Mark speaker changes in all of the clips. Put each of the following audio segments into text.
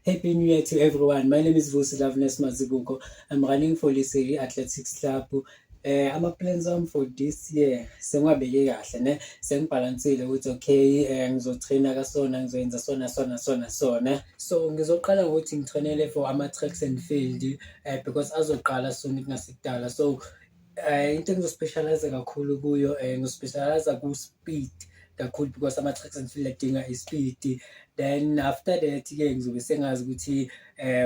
Speaker 1: Happy New Year to everyone. My name is Vusi Loveness Mazibuko. I'm running for Lesedi Athletics Club. Ama-plans ami for this year sengiwabeke kahle ne, sengibhalansile ukuthi okay, ngizotraina kasona, ngizoyenza sona sona sona sona. So ngizoqala ngokuthi ngitrenele for ama-tracks and field because azoqala soon, kungasikudala. So into engizospecialize kakhulu kuyo, ngizospecialize ku-speed kakhulu because ama-tracks and field adinga i-speed. Then after that-ke ngizobe sengazi ukuthi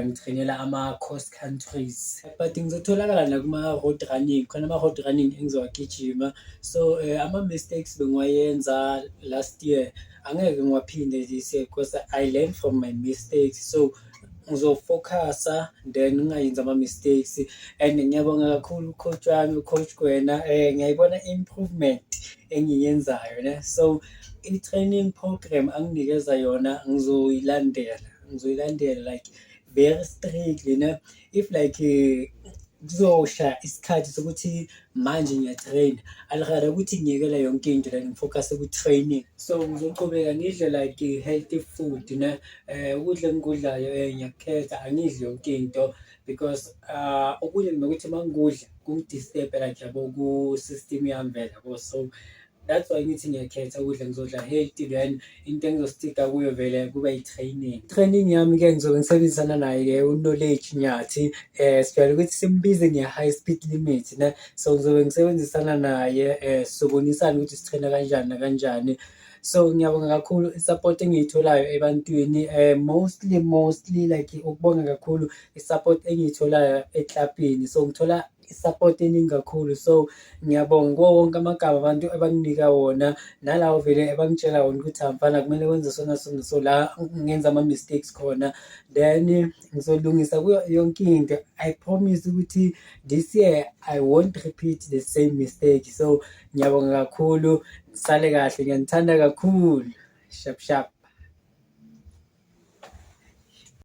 Speaker 1: ngitrenela ama-cross countries, but ngizotholakala nakuma-road running, khona ama-road running engizowagijima. So ama-mistakes bengiwayenza last year angeke ngiwaphinde this year because I learned from my mistakes. So ngizofokhasa, then ngingayenzi ama-mistakes. And ngiyabonga kakhulu u-coach wami, u-Coach Gwena. Ngiyayibona i-improvement engiyenzayo ne. So i-training program anginikeza yona ngizoyilandela, ngizoyilandela like very strictly ne. If like kuzoshaya isikhathi sokuthi manje ngiya-train-a, alihara ukuthi ngiyekele yonke into, then ngifocus ku-training. So ngizoqhubeka ngidle like healthy food ne. Ukudla engikudlayo ngiyakukhetha, angidli yonke into because okunye nokuthi uma ngikudla kungidisturb-e like, yabo, ku-system yami vele, yabo. So that's why ngithi ngiyakhetha ukudla, ngizodla healthy. Then into engizosticka kuyo vele kuba i-training. Training yami-ke ngizobe ngisebenzisana naye-ke u-Knowledge Nyathi. Sijwayele ukuthi simbize nge-high speed limit ne. So ngizobe ngisebenzisana naye, sizobonisana ukuthi si-train-a kanjani nakanjani. So ngiyabonga kakhulu i-support engiyitholayo ebantwini, mostly like ukubonga kakhulu i-support engiyitholayo eklabhini. So ngithola i-support eningi kakhulu, so ngiyabonga kuwo wonke amagama abantu abanginika wona, nalawo vele ebangitshela wona ukuthi, "Cha mfana, kumele wenze so na so na so, la ngenza ama-mistakes khona." Then ngizolungisa kuyo yonke into. I promise ukuthi this year I won't repeat the same mistake. So ngiyabonga kakhulu, nisale kahle, ngiyanithanda kakhulu, sharp sharp.